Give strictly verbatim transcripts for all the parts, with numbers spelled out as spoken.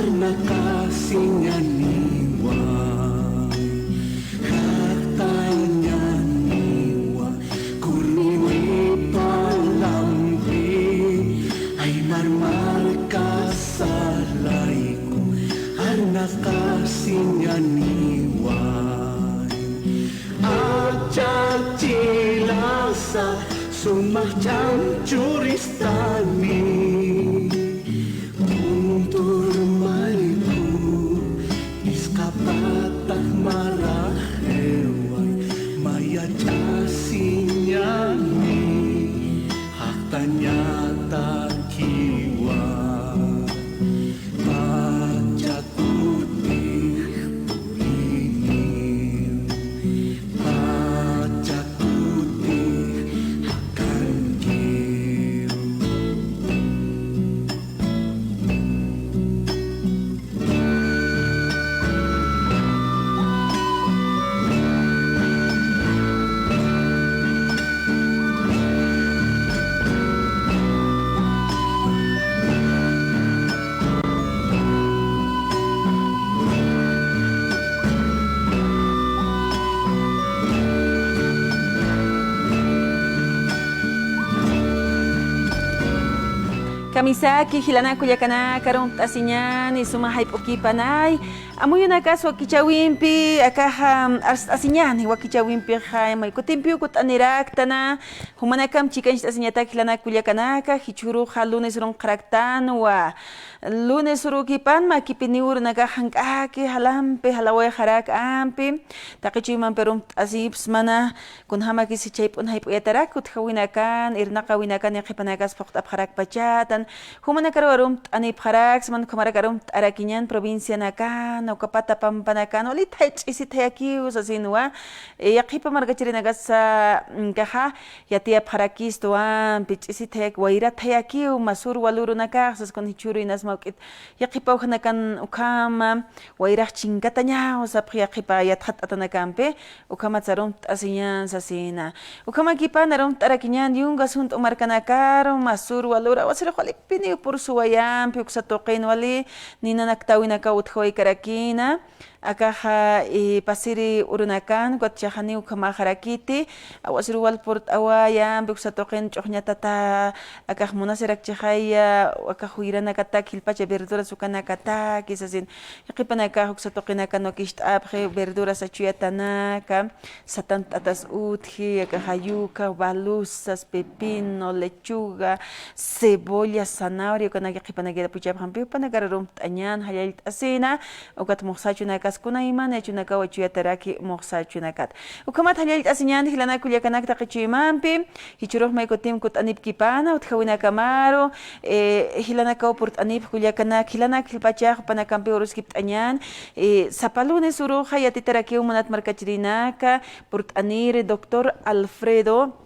Naqasiñaniwa, jaqtañaniwa, kurniwipalampi, aymar markasalayku, arnaqasiñaniwa. Achachilasa, sumaq ch'am churistani. Kunturmayku, isqapataq maraq eway, mayach'asiñani, jaqtañatakiwa. Pacha kutix puriniw, pacha kutix jakankiw. Kamisaki, jilanaka kullakanaka, arumt'asiñani, suma jayp'ukipanay. Amuyunakas wakichäwimpi, akaxa, arst'asiñani, wakichäwimpixa, may kutimpiw kutt'aniraktana, jumanakamp chikañcht'asiñatak jilanaka kullakanaka, jichhüruxa lunes urunqaraktanwa. Lunes urukipan makipiniw urunakax jank'aki, jalampi, jalawayxarak ampi, taqi chuymampi arumt'asipxsmana, kunjamakis chayp'un jayp'uyatarak, utjawinakan, irnaqawinakan, yaqhipanakas phuqt'apxarakpachätan, jumanakaruw arumt'anipxaraksman, ukhamarak arumt'arakiñan provincianakan, uka pata pampanakan, wali thaya ch'isi thayakiw sasinwa, e, yaqhipa markachirinakasa, mm, akaxa, yatiyapxarakistu ampi, ch'isi thayak, wayra thayakiw, masür walürunakax, sas kun jichhüru inas mä juk'it, yaqhipa awjanakan ukhama, wayrax chinkatañaw sapxi yaqhipa yatxatt'atanakampi, ukhamatsa arumt'asiñan sasina. Ukhamakipan arumt'arakiñan yungas junt'u markanakaru, masür walür, awasirux walipiniw pursuwayampi, uksa tuqin wali, ninanaktäwinakaw utjawaykarakïna, akaxa, e, pasiri urunakan, ukat chixaniw ukhamaxarakiti, awasirux wal purt'awayampi, uksa tuqin ch'uxñatata, akax munasirakchixaya, akax juyranakatak, jilpacha verduras ukanakataki sasin, yaqhipanakax uksa tuqinakan wakicht'apxi, verduras achuyatanaka, satantt'atas utji, akaxa yuca, balusas, pepino, lechuga, cebolla, zanahoria, ukanak yaqhipanakir apuchapxampi, jupanakar arumt'añan, jallallt'asina, ukat muxsachunakas kunayman yachunakaw achuyataraki muxsachunakat. Ukhamat jallallt'asiñan jilanaka kullakanak taqi chuymampi, jichhürux may kutim kutt'anipkipana, utjawinakamaru, e, jilanakaw purt'anipx kullakanak, jilanak jilpachax jupanakampiw aruskipt'añan, e, sapa lunes uruxa yatitarakiw munat markachirinaka, purt'aniri doctor Alfredo,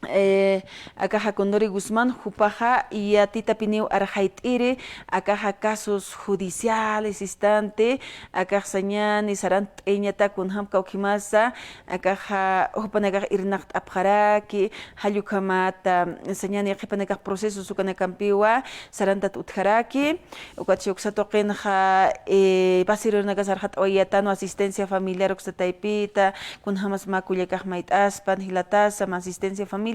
e, akaxa Condori Guzmán, jupaxa yatitapiniw arxayt'iri, akaxa casos judiciales, instante, akax sañani sarant'ayañatak kunjamp kawkhimasa, akaxa jupanakax irnaqt'apxaraki, jall ukhamata, sañani yaqhipanakax procesos ukanakampiwa, sarantat utjaraki, ukatxa uksa tuqinxa, e, pasiri urunakas arxat'awayätanwa asistencia familiar uksa taypita, kunjamas mä kullakax mayt'aspan, jilatasa, mä asistencia familiar,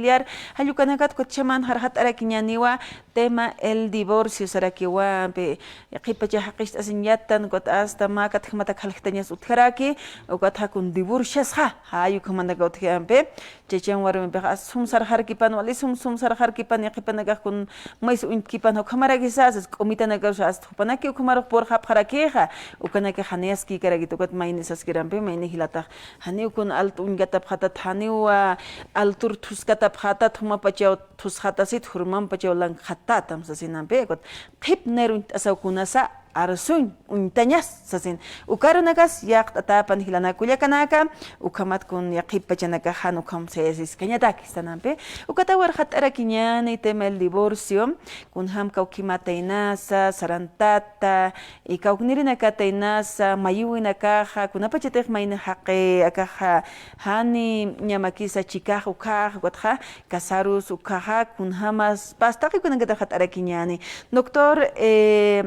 jall ukanakat ukatxa mä arxat'arakiñaniwa, tema el divorcio sarakiwa, ampi, yaqhipacha jaqist'asiñ yattan, ukat hasta mä katjamatak jaljtañas utjaraki, ukatxa kun divorciasxa, jay ukhamanaka utji ampi, chachan warmipix, as sum sarxarkipan, wali sum sum sarxarkipan, yaqhipanakax kun mays uñtkipan, ukhamarakisa, sas k'umitanakarusa, as jupanaki ukhamarux purxapxarakixa, ukanakax janiw askïkarakit, ukat mayni saskirampi, mayni jilatax, janiw kun altu uñkatapxatat, janiw, a, altur thuskatapxatat, jumapachaw thusxatasit, jurmampachaw lankxatätam sasinampi, ukat qhipnir uñt'asaw kunasa, arsuñ, uñtañas, sasin. Uka arunakas yaqt'atäpan jilanaka kullakanaka, ukhamat kun yaqhip pachanakax jan ukham sayasiskañatak, istanampi. Ukataw arxat'arakiñäni tema el divorcio, kunjam kawkhimat taynasa, sarantata, y kawknirinakata taynasa, mayüwinakaxa, kunapachatix mayni jaqi, akaxa, jani ñamakisa chikax ukhax, ukatxa, casarus ukhaxa, kunjamas, pasta, taqi ukanakata arxat'arakiñäni. Doctor, eh,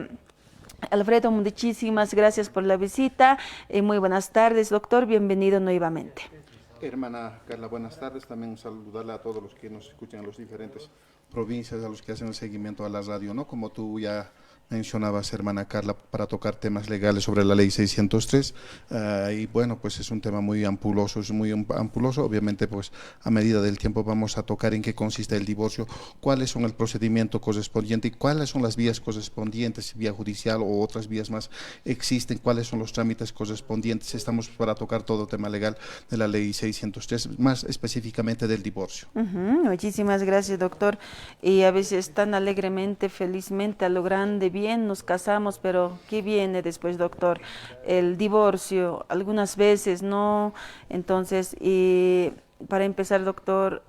Alfredo, muchísimas gracias por la visita. Eh, muy buenas tardes, doctor. Bienvenido nuevamente. Hermana Carla, buenas tardes. También saludarle a todos los que nos escuchan en las diferentes provincias, a los que hacen el seguimiento a la radio, ¿no? Como tú ya mencionabas, hermana Carla, para tocar temas legales sobre la ley seiscientos tres. Ah, y bueno, pues es un tema muy ampuloso, es muy am- ampuloso. Obviamente, pues a medida del tiempo vamos a tocar en qué consiste el divorcio, cuáles son el procedimiento correspondiente y cuáles son las vías correspondientes, vía judicial o otras vías más existen, cuáles son los trámites correspondientes. Estamos para tocar todo tema legal de la ley seiscientos tres, más específicamente del divorcio. Ujú, muchísimas gracias, doctor. Y a veces tan alegremente, felizmente, a lo grande, bien, nos casamos, pero ¿qué viene después, doctor? El divorcio, algunas veces, ¿no? Entonces, y para empezar, doctor,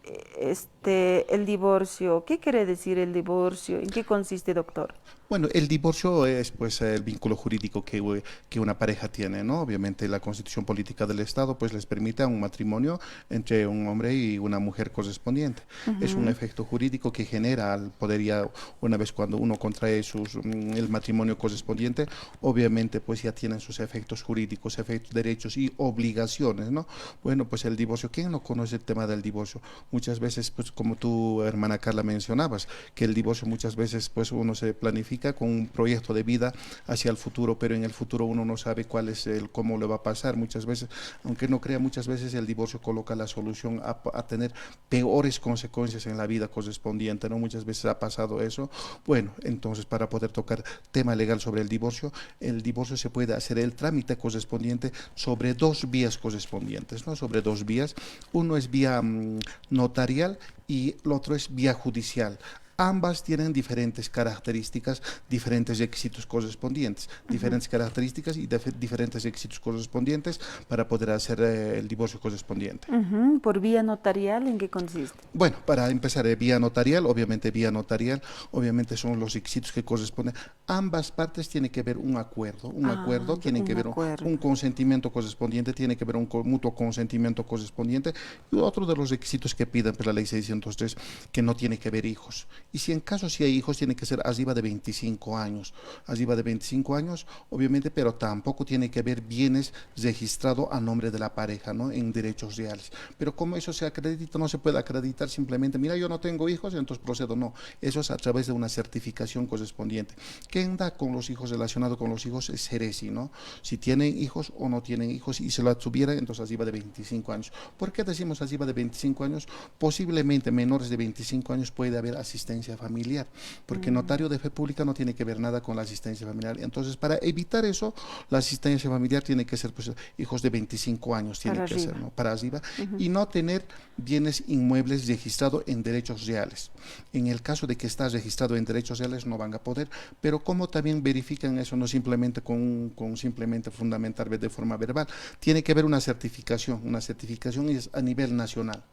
eh, este, el divorcio, ¿qué quiere decir el divorcio? ¿En qué consiste, doctor? Bueno, el divorcio es pues el vínculo jurídico que, eh, que una pareja tiene, ¿no? Obviamente la constitución política del Estado pues les permite a un matrimonio entre un hombre y una mujer correspondiente. Es un efecto jurídico que genera al poder ya una vez cuando uno contrae sus, mm, el matrimonio correspondiente, obviamente pues ya tienen sus efectos jurídicos, efectos, derechos y obligaciones, ¿no? Bueno, pues el divorcio, ¿quién no conoce el tema del divorcio? Muchas veces, pues como tú, hermana Carla, mencionabas, que el divorcio muchas veces pues uno se planifica con un proyecto de vida hacia el futuro, pero en el futuro uno no sabe cuál es el, cómo le va a pasar. Muchas veces, aunque no crea, muchas veces el divorcio coloca la solución a, a tener peores consecuencias en la vida correspondiente, ¿no? Muchas veces ha pasado eso. Bueno, entonces para poder tocar tema legal sobre el divorcio, el divorcio se puede hacer el trámite correspondiente sobre dos vías correspondientes, ¿no? Sobre dos vías. Uno es vía, mm, notarial y el otro es vía judicial. Ambas tienen diferentes características, diferentes requisitos correspondientes, diferentes características y dif- diferentes requisitos correspondientes para poder hacer, eh, el divorcio correspondiente. Ujú, por vía notarial, ¿en qué consiste? Bueno, para empezar, eh, vía notarial, obviamente vía notarial, obviamente son los requisitos que corresponden. Ambas partes tienen que ver un acuerdo, un Ah, acuerdo, ya, tienen que un ver un, acuerdo. Un consentimiento correspondiente, tiene que ver un co- mutuo consentimiento correspondiente. Y otro de los requisitos que piden por la ley seiscientos tres, que no tiene que ver hijos. Y si en caso si hay hijos, tiene que ser arriba de veinticinco años, arriba de veinticinco años, obviamente, pero tampoco tiene que haber bienes registrados a nombre de la pareja, ¿no? En derechos reales. Pero como eso se acredita, no se puede acreditar simplemente, mira, yo no tengo hijos, entonces procedo, no. Eso es a través de una certificación correspondiente. ¿Quién da con los hijos, relacionado con los hijos? Es Ceresi, ¿no? Si tienen hijos o no tienen hijos, y si lo tuvieran, entonces arriba de veinticinco años. ¿Por qué decimos arriba de veinticinco años? Posiblemente menores de veinticinco años puede haber asistencia familiar, porque notario de fe pública no tiene que ver nada con la asistencia familiar. Entonces, para evitar eso, la asistencia familiar tiene que ser, pues, hijos de veinticinco años, tiene Para que ser, arriba. ¿no? Para arriba, y no tener bienes inmuebles registrados en derechos reales. En el caso de que está registrado en derechos reales, no van a poder, pero como también verifican eso, no simplemente con, con simplemente fundamentar de forma verbal, tiene que haber una certificación, una certificación es a nivel nacional.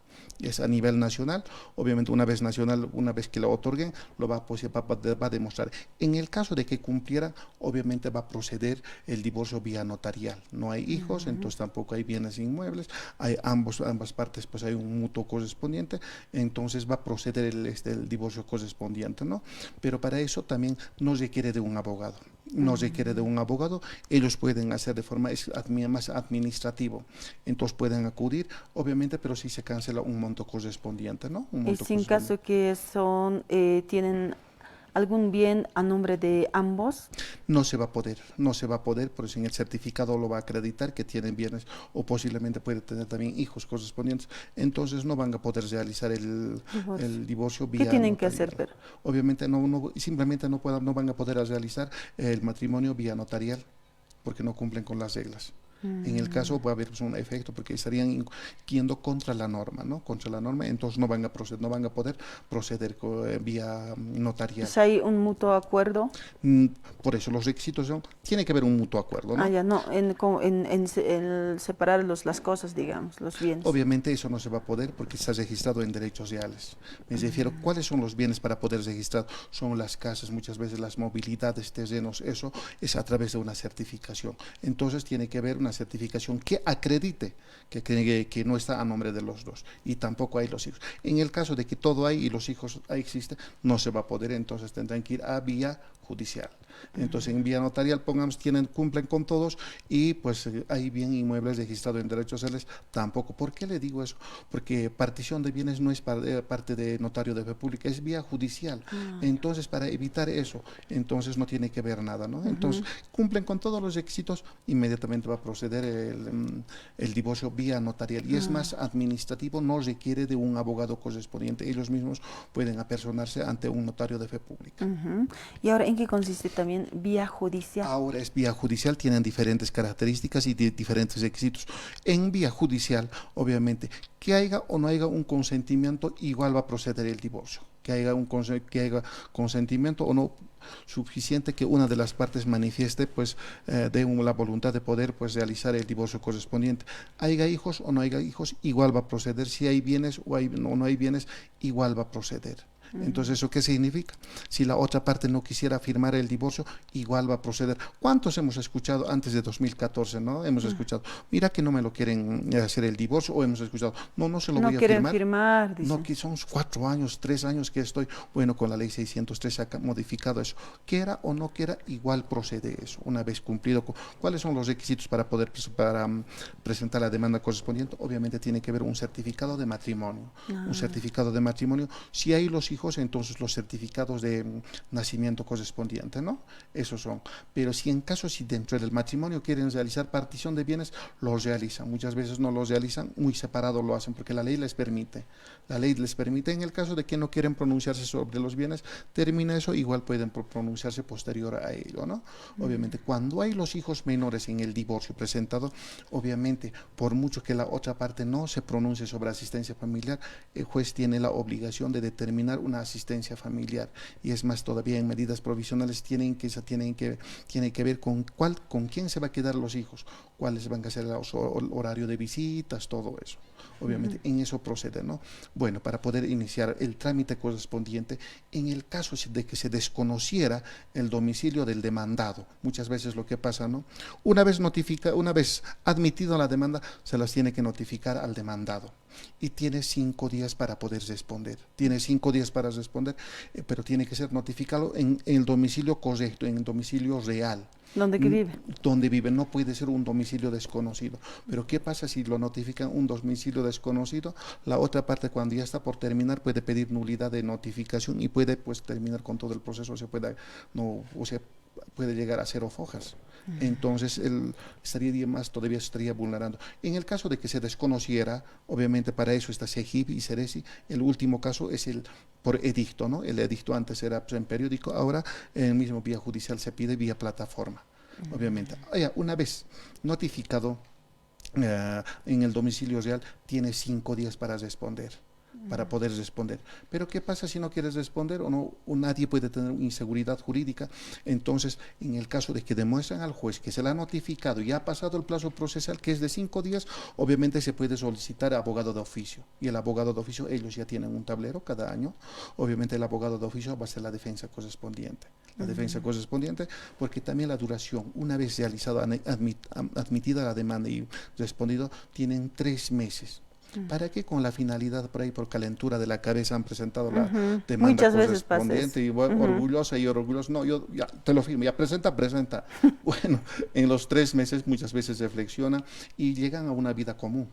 Es a nivel nacional, obviamente una vez nacional, una vez que lo otorguen, lo va, pues, va, va- va a demostrar. En el caso de que cumpliera, obviamente va a proceder el divorcio vía notarial. No hay hijos, entonces tampoco hay bienes inmuebles, hay ambos, ambas partes, pues hay un mutuo correspondiente, entonces va a proceder el, este, el divorcio correspondiente, ¿no? Pero para eso también no requiere de un abogado. No requiere de un abogado, ellos pueden hacer de forma es- admi- más administrativo. Entonces pueden acudir, obviamente, pero sí se cancela un monto correspondiente, ¿no? Un Y monto si en correspondiente. Caso que son, eh, tienen algún bien a nombre de ambos. No se va a poder, no se va a poder, porque en el certificado lo va a acreditar que tienen bienes o posiblemente puede tener también hijos correspondientes. Entonces no van a poder realizar el Divorcio. El divorcio ¿Qué vía tienen que notarial. Hacer, pero? Obviamente no, no, simplemente no, puedan, no van a poder realizar el matrimonio vía notarial, porque no cumplen con las reglas. En el caso va a haber un efecto porque estarían in- yendo contra la norma, ¿no? Contra la norma, entonces no van a proceder, no van a poder proceder co- eh, vía mm, notarial. Si hay un mutuo acuerdo. Mm, Por eso los requisitos son, tiene que haber un mutuo acuerdo, ¿no? Ah, ya, no, en, co- en, en se- en separar los, las cosas, digamos, los bienes. Obviamente eso no se va a poder porque está registrado en derechos reales. Me refiero, ¿cuáles son los bienes para poder registrar? Son las casas, muchas veces las movilidades, terrenos, eso es a través de una certificación. Entonces tiene que haber una certificación que acredite que, que, que no está a nombre de los dos y tampoco hay los hijos. En el caso de que todo hay y los hijos ahí existen, no se va a poder, entonces tendrán que ir a vía judicial. Entonces, en vía notarial, pongamos, tienen, cumplen con todos y pues eh, hay bien inmuebles registrados en derechos sociales, tampoco. ¿Por qué le digo eso? Porque partición de bienes no es par- eh, parte de notario de fe pública, es vía judicial. Entonces, para evitar eso, entonces no tiene que ver nada, ¿no? Entonces, cumplen con todos los requisitos, inmediatamente va a proceder el, mm, el divorcio vía notarial. Y es más administrativo, no requiere de un abogado correspondiente. Ellos mismos pueden apersonarse ante un notario de fe pública. ¿Y ahora en qué consiste también vía judicial? Ahora es vía judicial, tienen diferentes características y di- diferentes requisitos. En vía judicial, obviamente, que haya o no haya un consentimiento, igual va a proceder el divorcio. Que haya un conse- que haya consentimiento o no suficiente que una de las partes manifieste pues eh, de un- la voluntad de poder pues realizar el divorcio correspondiente. Haya hijos o no haya hijos, igual va a proceder. Si hay bienes o, hay, o no hay bienes, igual va a proceder. Entonces, ¿eso qué significa? Si la otra parte no quisiera firmar el divorcio, igual va a proceder. ¿Cuántos hemos escuchado antes de dos mil catorce, no? Hemos escuchado, mira que no me lo quieren eh, hacer el divorcio, o hemos escuchado, no, no se lo No voy a quieren firmar. Firmar, dicen. No, que son cuatro años, tres años que estoy, bueno, con la ley seiscientos tres se ha ca- modificado eso. Quiera o no quiera, igual procede eso. Una vez cumplido, con, ¿cuáles son los requisitos para poder pres- para mm, presentar la demanda correspondiente? Obviamente tiene que haber un certificado de matrimonio. Un certificado de matrimonio. Si hay los hijos, entonces los certificados de mm, nacimiento correspondiente, ¿no? Esos son. Pero si en caso, si dentro del matrimonio quieren realizar partición de bienes, los realizan. Muchas veces no los realizan, muy separado lo hacen, porque la ley les permite. La ley les permite, en el caso de que no quieren pronunciarse sobre los bienes, termina eso, igual pueden pro- pronunciarse posterior a ello, ¿no? Obviamente, cuando hay los hijos menores en el divorcio presentado, obviamente, por mucho que la otra parte no se pronuncie sobre asistencia familiar, el juez tiene la obligación de determinar una asistencia familiar. Y es más, todavía en medidas provisionales tienen que, se tienen que, tiene que ver con cuál, con quién se va a quedar los hijos, cuáles van a ser los hor- horario de visitas, todo eso. Obviamente, en eso procede, ¿no? Bueno, para poder iniciar el trámite correspondiente, en el caso si- de que se desconociera el domicilio del demandado, muchas veces lo que pasa, ¿no? Una vez notifica, una vez admitida la demanda, se las tiene que notificar al demandado. Y tiene cinco días para poder responder. Tiene cinco días para responder, eh, pero tiene que ser notificado en, en el domicilio correcto, en el domicilio real. ¿Dónde que Mm, vive? Donde vive, no puede ser un domicilio desconocido. Pero ¿qué pasa si lo notifican un domicilio desconocido? La otra parte, cuando ya está por terminar, puede pedir nulidad de notificación y puede, pues, terminar con todo el proceso, se puede, no, o sea, puede llegar a cero fojas. Entonces, él estaría más, todavía estaría vulnerando. En el caso de que se desconociera, obviamente para eso está SEGIP y SERESI, el último caso es el por edicto, ¿no? El edicto antes era, pues, en periódico, ahora en el mismo vía judicial se pide vía plataforma, obviamente. Oye, una vez notificado eh, en el domicilio real, tiene cinco días para responder, para poder responder. Pero ¿qué pasa si no quieres responder o no? O nadie puede tener inseguridad jurídica. Entonces, en el caso de que demuestren al juez que se le ha notificado y ha pasado el plazo procesal, que es de cinco días, obviamente se puede solicitar abogado de oficio. Y el abogado de oficio, ellos ya tienen un tablero cada año. Obviamente el abogado de oficio va a hacer la defensa correspondiente. La defensa correspondiente, porque también la duración, una vez realizada, admi- admit- am- admitida la demanda y respondido, tienen tres meses. ¿Para qué? Con la finalidad por ahí, por calentura de la cabeza, han presentado la demanda Muchas veces pasa correspondiente eso. Y bueno, orgullosa y orgulloso, no, yo ya te lo firmo, ya presenta, presenta. Bueno, en los tres meses muchas veces reflexionan y llegan a una vida común.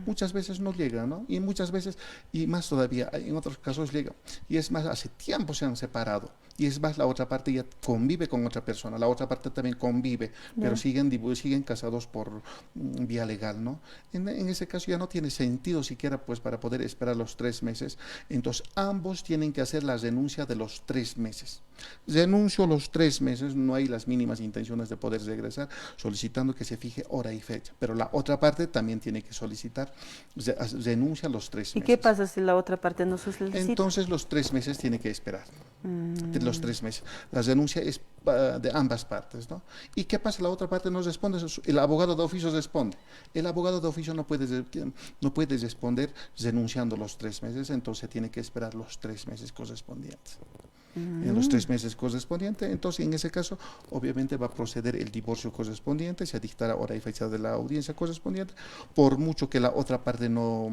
Muchas veces no llegan, ¿no? Y muchas veces, y más todavía, en otros casos llegan. Y es más, hace tiempo se han separado. Y es más, la otra parte ya convive con otra persona, la otra parte también convive, pero siguen, divu- siguen casados por mm, vía legal, ¿no? En, en ese caso ya no tiene sentido siquiera, pues, para poder esperar los tres meses. Entonces, ambos tienen que hacer la renuncia de los tres meses. Renuncio los tres meses, no hay las mínimas intenciones de poder regresar, solicitando que se fije hora y fecha. Pero la otra parte también tiene que solicitar, re- renuncia los tres ¿Y meses. ¿Qué pasa si la otra parte no solicita? Entonces los tres meses tiene que esperar. Los tres meses. La renuncia es ah, de ambas partes, ¿no? ¿Y qué pasa? La otra parte no responde, el abogado de oficio responde. El abogado de oficio no puede, re- no puede responder renunciando los tres meses, entonces tiene que esperar los tres meses correspondientes. en los tres meses correspondientes. Entonces, en ese caso, obviamente va a proceder el divorcio correspondiente, se dictará hora y fecha de la audiencia correspondiente, por mucho que la otra parte no,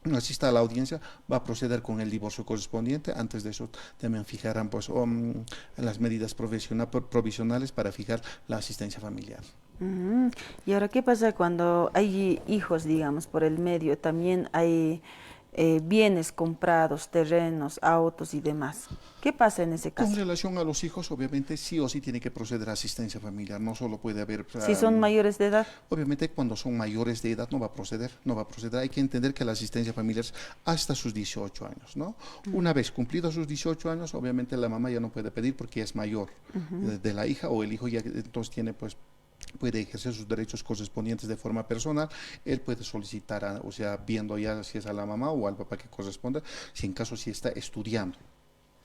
no asista a la audiencia, va a proceder con el divorcio correspondiente. Antes de eso, también fijarán, pues, um, las medidas profesiona-, pro-, provisionales para fijar la asistencia familiar. Ujú. ¿Y ahora qué pasa cuando hay hijos, digamos, por el medio? También hay, eh, bienes comprados, terrenos, autos y demás. ¿Qué pasa en ese caso? Con relación a los hijos, obviamente, sí o sí tiene que proceder a asistencia familiar. No solo puede haber, si son, am, mayores de edad. Obviamente, cuando son mayores de edad, no va a proceder, no va a proceder. Hay que entender que la asistencia familiar es hasta sus dieciocho años, ¿no? Una vez cumplidos sus dieciocho años, obviamente la mamá ya no puede pedir porque ya es mayor, eh, de la hija, o el hijo ya entonces tiene, pues, puede ejercer sus derechos correspondientes de forma personal, él puede solicitar, a, o sea, viendo ya si es a la mamá o al papá que corresponda, si en caso si está estudiando.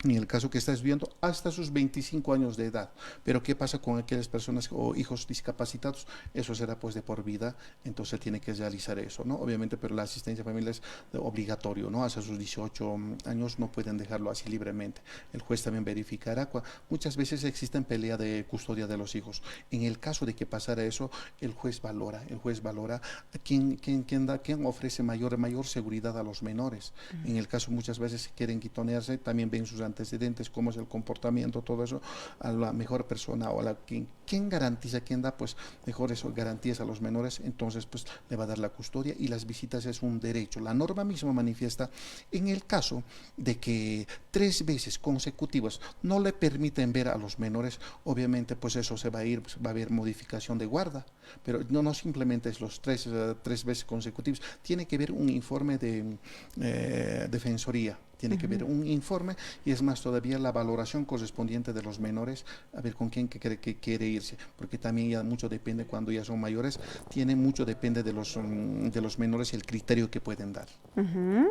En el caso que está estudiando hasta sus veinticinco años de edad. Pero ¿qué pasa con aquellas personas o hijos discapacitados? Eso será, pues, de por vida, entonces él tiene que realizar eso, ¿no? Obviamente, pero la asistencia familiar es obligatorio, ¿no? Hasta sus dieciocho años no pueden dejarlo así libremente. El juez también verificará. Cua-, muchas veces existen pelea de custodia de los hijos. En el caso de que pasara eso, el juez valora, el juez valora quién, quién, quién da, quién ofrece mayor, mayor seguridad a los menores. En el caso muchas veces quieren quitonearse, también ven sus antecedentes, cómo es el comportamiento, todo eso, a la mejor persona o a la quien, quien garantiza, quien da, pues, mejores garantías a los menores, entonces, pues, le va a dar la custodia y las visitas es un derecho. La norma misma manifiesta en el caso de que tres veces consecutivas no le permiten ver a los menores, obviamente, pues, eso se va a ir, pues, va a haber modificación de guarda. Pero no, no simplemente es los tres, eh, tres veces consecutivos. Tiene que haber un informe de, eh, defensoría. Tiene que haber un informe y es más todavía la valoración correspondiente de los menores, a ver con quién que quiere, que quiere irse, porque también ya mucho depende cuando ya son mayores, tiene mucho depende de los, mm, de los menores y el criterio que pueden dar. Ujú.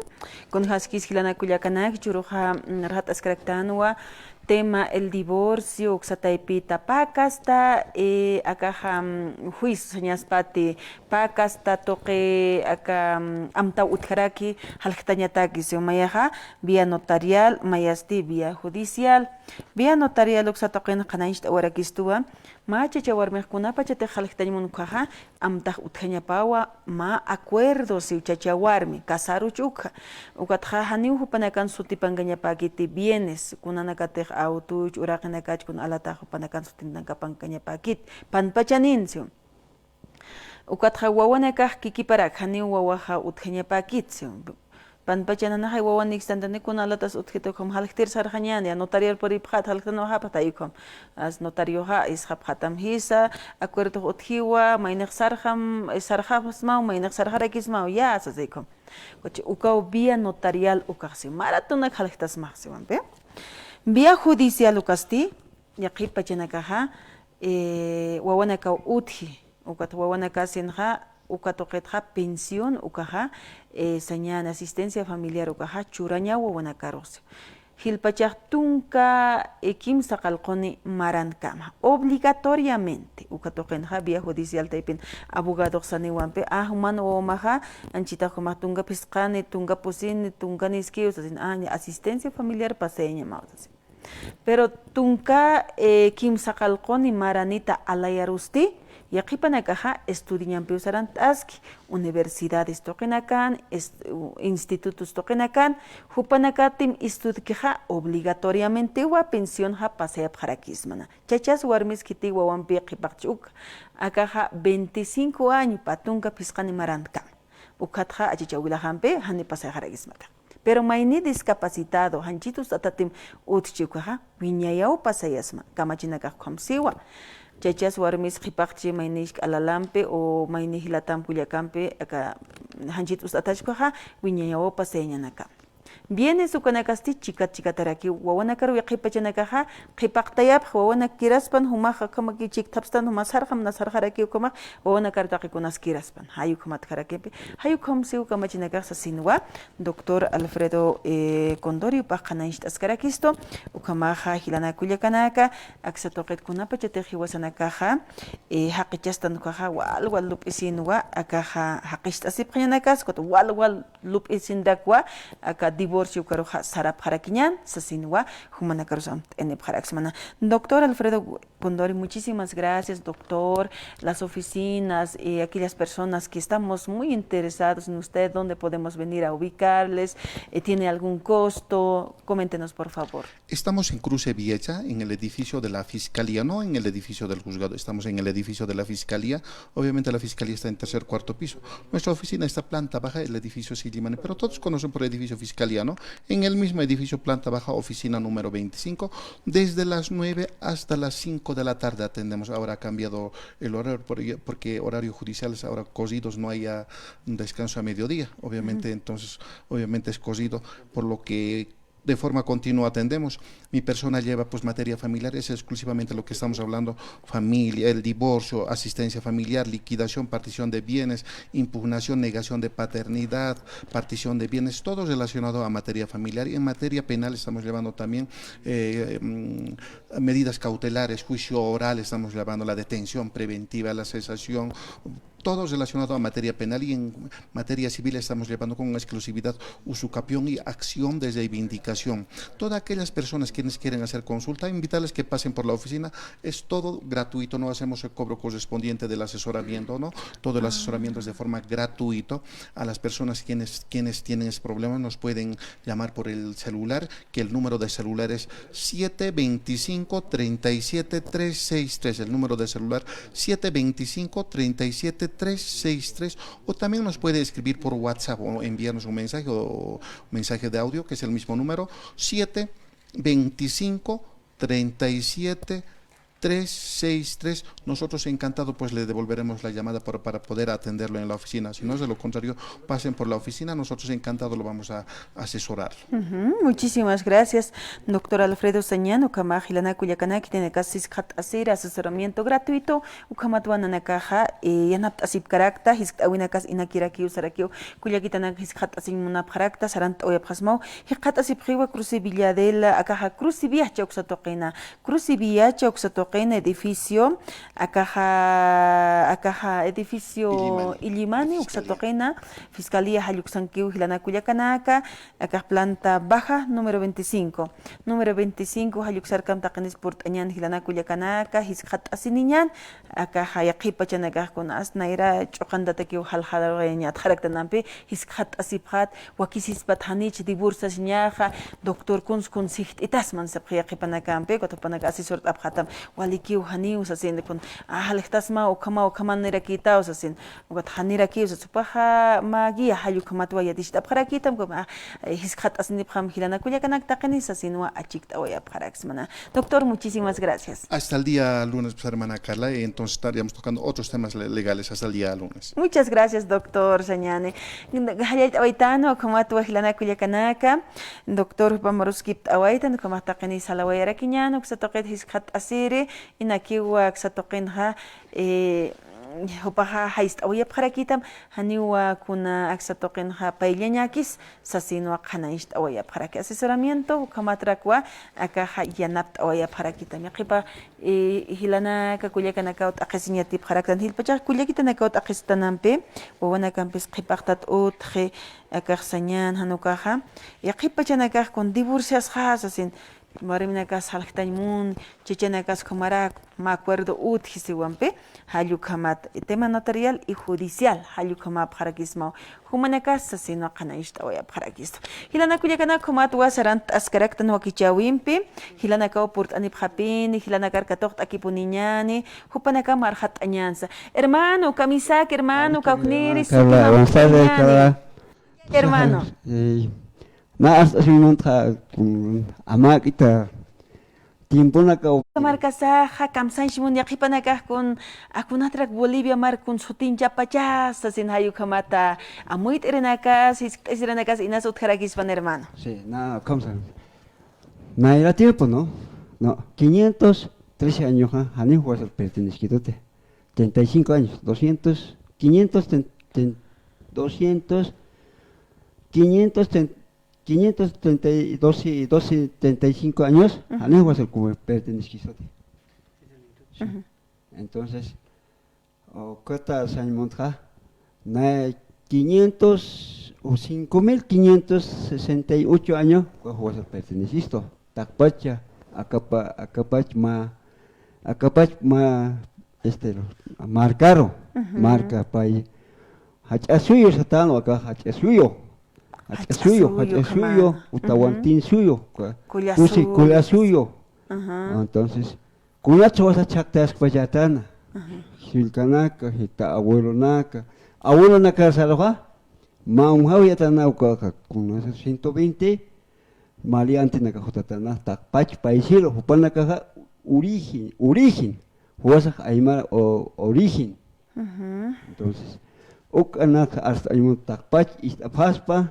Kunjaskis jilanaka kullakanaka, churuxa, mm, rajat askaraktanwa, tema el divorcio, uksa taypita pakasta, eh, akaxa, mm, juicio sañaspati pakasta tuqi aka, mm, amtaw utjaraki, jalktañataki, si mayaxa vía notarial, mayasti vía judicial. Vía notarial uksa tuqin qhanañcht'awarakistuwa, mä chacha warmix kunapachatix jalktañ munkhaxa, amtax utjañapawa mä acuerdo siw chacha warmi, casaruch ukxa. Ukatxa janiw jupanakan sutipankañapäkiti bienes, kunanakatix autoch, uraqinakach, kuna alatax jupanakan sutinakapankañapäkiti, panpachanin siw. Ukatxa wawanakax kikiparak janiw wawaxa utjañapäkiti siw. Panpachananaxay wawanïkstantani kuna alatas utjita ukham jalktir sarxañäni, ya notariar puripxat jalktanwa japxta ukham. As notarioxa isxapxatam jisa, acuerdox utjiwa, maynix sarxam, sarxapxsmaw, maynix sarxarakismaw, ya sasa ukham. Kuchi ukaw vía notarial ukaxsi, maratunak jalktasmaxsiwampi. Vía judicial ukasti, yaqhip pachanakaxa, eh, wawanakaw utji. Ukat wawanakasinxa, uka tuqitxa pensión ukaxa, eh, sañäni asistencia familiar ukaxa churañaw wawanakaruxsi. Jilpachax tunka, eh, kimsa qallquni marankama. Obligatoriamente, uka tuqinxa vía judicial taypin abogadox saniwampi, ah, juman wawamaxa, anchitax jumax tunka phisqani, tunka pusini, tunka niskiw sasin, ah, asistencia familiar pasayañamaw sasin. Pero tunka, eh, kimsa qallquni maranita alayarusti, yaqhipanakaxa estudiañampiw sarant'aski, universidades tuqinakan, est-, u-, institutos tuqinakan, jupanakatim estudikixa obligatoriamentiwa pensionxa pasayapxarakismana. Chachas warmis khiti wawampi qhipaqchi uk, akaxa veinticinco año pä tunka phisqani marankama. Ukatxa achicha wilaxampi jani pasayxarakismata. Pero mayni discapacitado, janchit ust'atatim utji ukaxa, wiñayaw pasayasma, kamachinakax ukham siwa. Chachas warmis qhipaqchi mayni jisk'a lalampi o mayni jilatam kullakampi, aka janchit ust'atach ukaxa, wiñayaw pasayañanakama. Bienes ukanakasti chikat chikatarakiw, wawanakar yaqhip pachanakaxa, qhipaqtayapx, wawanakiraspan, jumax ukhamaki chikthapstan, jumax sarxam, na sarxarakiw ukhamax, wawanakar taqikunas kiraspan. Jay ukhamat jarakimpi, jay ukham siw kamachinakax sasinwa, doctor Alfredo, eh, Condori, jupax qhanañcht'askarakistu, ukhamaxa jilanaka kullakanaka, aksa tuqit kunapachatix jiwasanakaxa, eh, jaqichastan ukaxa, wal, wal lup'isinwa, akaxa jaqicht'asipxañanakas, ukat wal, wal lup'isinrakwa, aka divorcio ukaruxa sarapxarakiñan sasinwa, jumanakarus amt'anipxaraksmana. Doctor Alfredo Condori, muchísimas gracias, doctor. Las oficinas y aquellas personas que estamos muy interesados en usted, ¿dónde podemos venir a ubicarles? Eh, ¿tiene algún costo? Coméntenos, por favor. Estamos en Cruce Viecha, en el edificio de la Fiscalía, no en el edificio del juzgado, estamos en el edificio de la Fiscalía. Obviamente la Fiscalía está en tercer, cuarto piso. Nuestra oficina está planta baja, el edificio Sillimani, pero todos conocen por el edificio Fiscalía, ¿no? En el mismo edificio, planta baja, oficina número veinticinco, desde las nueve hasta las cinco de la tarde atendemos. Ahora ha cambiado el horario, porque, porque horario judicial es ahora corridos, no hay ah, un descanso a mediodía, obviamente, entonces, obviamente es corrido, por lo que de forma continua atendemos. Mi persona lleva, pues, materia familiar, es exclusivamente lo que estamos hablando, familia, el divorcio, asistencia familiar, liquidación, partición de bienes, impugnación, negación de paternidad, partición de bienes, todo relacionado a materia familiar. Y en materia penal estamos llevando también, eh, mm, medidas cautelares, juicio oral, estamos llevando la detención preventiva, la cesación, todo relacionado a materia penal, y en materia civil estamos llevando con exclusividad usucapión y acción de reivindicación. Todas aquellas personas quienes quieren hacer consulta, invitarles que pasen por la oficina. Es todo gratuito, no hacemos el cobro correspondiente del asesoramiento, ¿no? Todo el asesoramiento es de forma gratuito. A las personas quienes, quienes tienen ese problema nos pueden llamar por el celular, que el número de celular es siete veinticinco, treinta y siete, tres seis tres. El número de celular, siete veinticinco, treinta y siete, tres seis tres. O también nos puede escribir por WhatsApp o enviarnos un mensaje o mensaje de audio, que es el mismo número, siete veinticinco, treinta y siete, tres seis tres. Nosotros encantado, pues, le devolveremos la llamada por, para poder atenderlo en la oficina. Si no, de lo contrario, pasen por la oficina, nosotros encantado lo vamos a asesorar. Ujú, muchísimas gracias, doctor Alfredo Sañán. Ukhamax jilanaka kullakanaka, jilanaka siskxat'asir asesoramiento gratuito, ukhamatwa nanakaxa, eh, yanapt'asipkarakta, jiskt'awinakas inakirakiw sarakiw, kullakitanaka jiskxat'asiñ munapxarakta, sarantawayapxasmaw, jikxat'asipxiwa Cruce Villadela, akaxa Cruce Viacha uksa tuqina, Cruce Viacha uksa tuqina edificio, akaxa, akaxa edificio Illimani. Illimani uksa tuqina, fiscalía jalluksankiw jilanaka kullakanaka, akax planta baja, número veinticinco. Número veinticinco, jalluksarkam taqinis purt'añan jilanaka kullakanaka, jiskxat'asiniñan, akaxa yaqhip pachanakax kun as nayra ch'uqantatakiw jalxarañatxaraktanampi, jiskxat'asipxat, wakisispat janich divorciasiñaxa, doctor kuns kun sijt'itasman sapxi yaqhipanakampi, ukat jupanaka asesort'apxatam, walikiw janiw sasin, kun, ah, jaljtasma, ukhama, ukhaman nirakïtaw sasin, ukat janirakiw sas, jupaxa mä guía jallukhamatwa yaticht'apxarakïtam, kun, ah, eh, jiskxat'asinipxam jilanaka kullakanaka taqini sasinwa achikt'awayapxaraksmana. Doctor, muchísimas gracias. Hasta el día lunes, pues, hermana Carla, y entonces estaríamos tocando otros temas le-, legales hasta el día lunes. Muchas gracias, doctor Sañani. Jallallt'awaytan, ukhamatwa jilanaka kullakanaka, doctor Pamaruskipt'awaytan, ukhamax taqini salawayarakiñan, uksa tuqit jiskxat'asiri, inakiwa aksa tuqinxa, eh, jupaxa jayst'awayapxarakitam, janiwa kuna aksa tuqinxa payllañakis, sasinwa qhanañcht'awayapxaraki. Asesoramiento, ukhamatrakwa, akaxa yanapt'awayapxarakitam. Yaqhipa, eh, jilanaka kullakanakaw t'aqhisiñ yatipxaraktan, jilpachax kullakitanakaw t'aqhistanampi, wawanakampis qhipaqtat utji, akax Sañan, jan ukaxa, yaqhip pachanakax kun divorciasxa sasin, warminakas jaljtañ mun, chichanakas ukhamarak, mä acuerdo utji siwampi, jallukhamat, tema notarial y judicial, jallukhamapxarakismaw, jumanakas sasinwa qhanañcht'awayapxarakista. Jilanaka kullakanaka, ukhamatwa sarantt'askaraktan wakichäwimpi, jilanakaw purt'anipxapini, jilanakar katuqt'akipuniñani, jupanakam arxatt'añansa. Hermano, kamisaki, hermano, kawkniri, Carla, buenas tardes, Carla. Hermano. Eh, na, hasta ese momento, ja, mm, amak'ita, tiemponaka, markasaxa, kamsañsmun yaqhipanakax kun, akunatrak Bolivia mar kun sutinchapachasa, sasin jay ukhamata, amuyt'irinakas, jiskt'asirinakas, inas utjarakispan, hermano. Sí, na, kamsa. Nayra tiempo, ¿no? No, quinientos trece añoxa, janiw juwasar pertenezquituti. Treinta y cinco años, doscientos, quinientos, ten-, ten-, doscientos, quinientos, ten-, quinientos treinta y dos, y doce, treinta y cinco años, ujú, janiw juwasar como pertenezquituti. Sí. Ujú. Entonces, o, kata sañ muntxa, nay quinientos o cinco mil quinientos sesenta y ocho año, uka juwasar pertenecisto. Taqpacha, akapa, akapach ma, akapach ma, este, marcaro, marca pay. Jach'a suyu satan, aka jach'a suyu. Jach'a suyu, jach'a suyu, ukhama. Utawan tin suyu, kulla suyu. Entonces, kunatsa wasa chhaqtaskpachätana. Jillkanaka, jita abuelonaka. Abuelonaka saruxa, mä umxaw yatana ukaxa, kunasa ciento veinte, mali antinaka jutatana, taqpach paysiru, jupanakaxa origen, origen, juwasax aymar o-, origen. Entonces, ukanaka hasta aymar taqpach ist'apxaspa,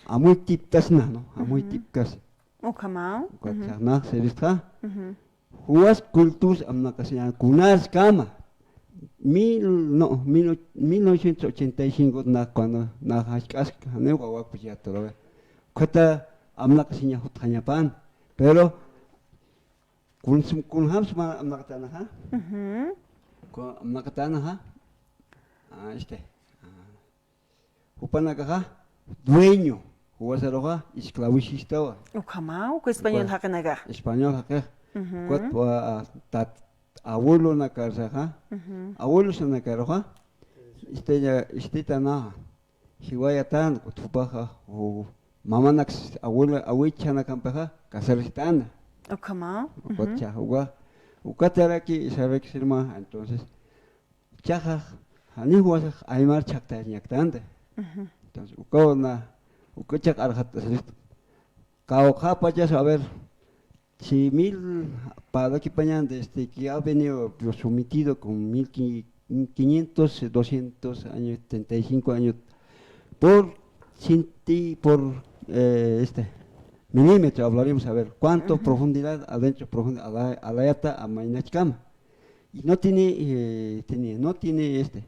amuytiptasna, ¿no? Amuytipkas. Ukhamaw. Ukat chaqnax siristxa. Juwas cultus amnaqasiñan kunaskama. Mil, no, mil, mil novecientos ochenta y cinco na cuando na jachk'ask, janiw wawakpich yaturawi. Ukhata amnaqasiña jutxañapan. Pero kun, kunjams ma amnaqatanaxa. Kun amnaqatanaxa. Ah, este. Ah. Jupanakaxa, dueño, juwasaruxa, esclavicistawa. Ukhama, uka español jaqinakax. Español jaqix. Ukat, wa, tat, abuelonakasaxa, abuelosnakaruxa, este, ya, este tanaxa, jiwayatan, kut jupaxa, u, mamanaks, abuela, awichanakampixa, casaristana. Ukhama. Ukat cha, uka, ukataraki, isabek sirma, entonces, chaxax, janiw juwasax aymar chhaqtayañaktanta. Entonces, ukaw na, uka chaq arxatasirist. Kawkhapachas, a ver, si mil, para que pañan desde que ha venido sometido con mil quinientos, doscientos años, setenta y cinco años, por, sinti-, por, eh, este, milímetro, hablaremos, a ver, cuánto profundidad, adentro, profundidad, ala-, alayata, amaynachkama. Y no tiene, eh, tiene, no tiene este,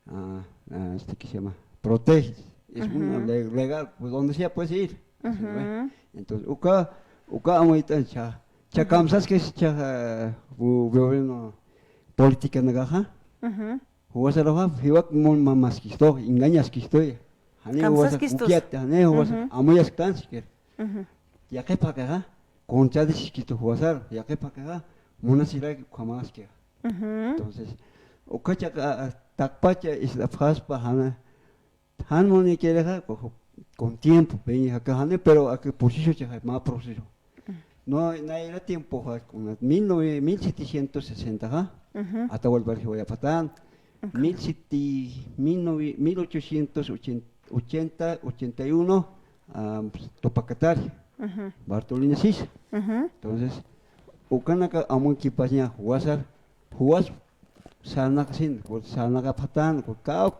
ah, ah, este que se llama, protege. Es una le-, legal, pues donde sea puedes ir. Así, ¿no ve? Entonces, uka, uka amuyt'an cha, cha kamsaskis cha, ah, bu-, gobierno política nagaja. Juwasaruxa, jiwak mun mamaskistu, engañaskistu. Jani juwasax ukiat, jani juwasax amuyasktan siquiera. Yaqip jaqixa, contradiciskistu juwasar, yaqip jaqixa, munasiraki ukhamaski. Entonces, uka chaqa, taqpacha ist'apxaspa jana, jan munikirixa, con tiempo, peñi jaka jani, pero aki proceso chaxa, ma proceso. No, nayra tiempo, ja, kuna mil nove-, mil setecientos sesenta, ja, Atahualpa jiwayapxatan, mil siete, mil nove-, mil ochocientos ochenta, ochenta, ochenta y uno, ah, pues, Tupacatari, Bartolina Sisa. Entonces, ukanaka amuykipasiña juwasar, juwas sarnaqasin, sarnaqapxatan, kawk,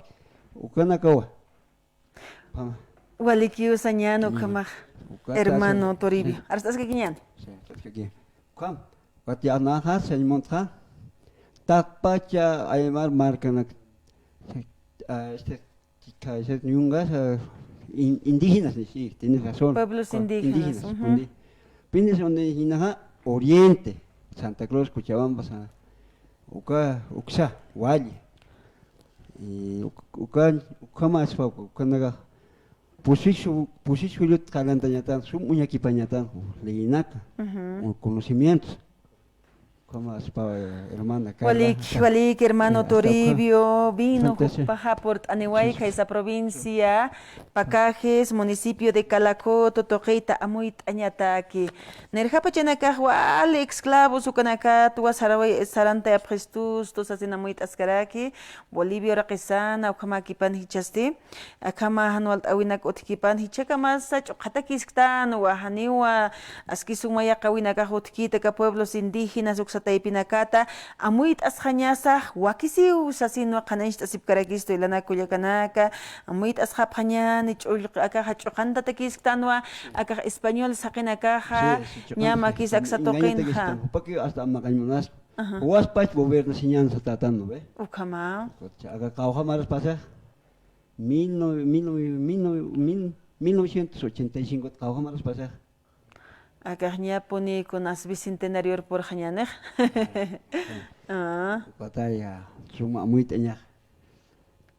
ukanakawa. Walikiw sañäni ukhamax, hermano Toribio. Arst'askakiñäni. Sí, arst'askakiñäni. Ukham, ukat yaqha sañ muntxa, taqpacha aymar markanak, ah, este, chika, este, yungas, ah, in-, indígenas, sí, tienes razón. Pueblos indígenas, indígenas, ujú. Pueblos indígenas, oriente, Santa Cruz, Cochabamba, Sa-, uka, uksa, wali. Y uk-, ukan, ukhamaspa, ukanaka, pusis, pusis jullut qalantañatan, sum uñakipañatan, leyinaka, ujú, o conocimientos. Ukhamaspa, eh, hermana Carla. Walik, walik, hermano Toribio, vino, jukpaxa purt'aniway, khaysa provincia, Pacajes, municipio de Calacoto, tuqita amuyt'añataki. Nirjapachanakax wali esclavos ukanakatwa saraway, sarantayapxistustu sasin amuyt'askaraki, Bolivia uraqisana, ukhamakipan jichhasti, akhama jan walt'äwinak utjkipan, jichhakamasa ch'uqhatakisktanwa, janiwa aski suma yaqhawinakax utjkiti aka pueblos indígenas uksa taypinakata, amuyt'asxañasa, wakisiw sasinwa qhanañcht'asipkarakistu jilanaka kullakanaka, amuyt'asxapxañäni, ch'ullq-, akaxa ch'uqantatakisktanwa, akax español saqinakaxa, ñamakis aksa tuqinxa. Jupakiw hasta amnaqañ munaspa. Ajá. Juwaspach gobernasiñan satätan, ¿no ve? Ukhama. Aka qawqha maras pasax, mil nove-, mil nove-, mil nove-, mil, mil novecientos ochenta y cinco qawqha maras pasax. Akax ñapuni kunas bicentenarior purxañänix. Ah. Ukataya, suma amuyt'añax.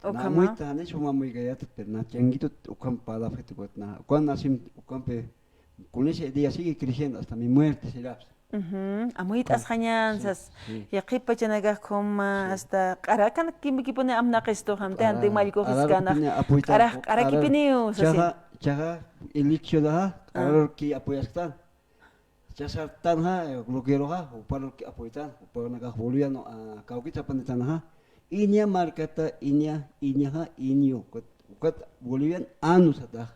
Ukhama. Amuyta, jani suma amuykayatat, pero na changuitut ukham palabjit ukat na. Ukan nasim, ukampi, con ese día sigue creciendo hasta mi muerte, sirapsa. Ujú. Amuyt'asxañan, sí, sas. Sí. Yaqhip pachanakax khuma, sí, hasta q'arakan kimikipuni amnaqistu, jamti, janti mallkuxiskana. Q'arakipini apuytan, q'arak, q'arakipiniw, sasi. Chaxa, chaxa, eleccionaxa, ah, q'ararki apoyasktan. Chasartanxa, eh, bloqueoxa, juparki apoytan, jupanakax boliviano, ah, kawkit sapanitanxa. Iña markata, iña, iñaxa, iño, ukat, ukat boliviano, anu satax.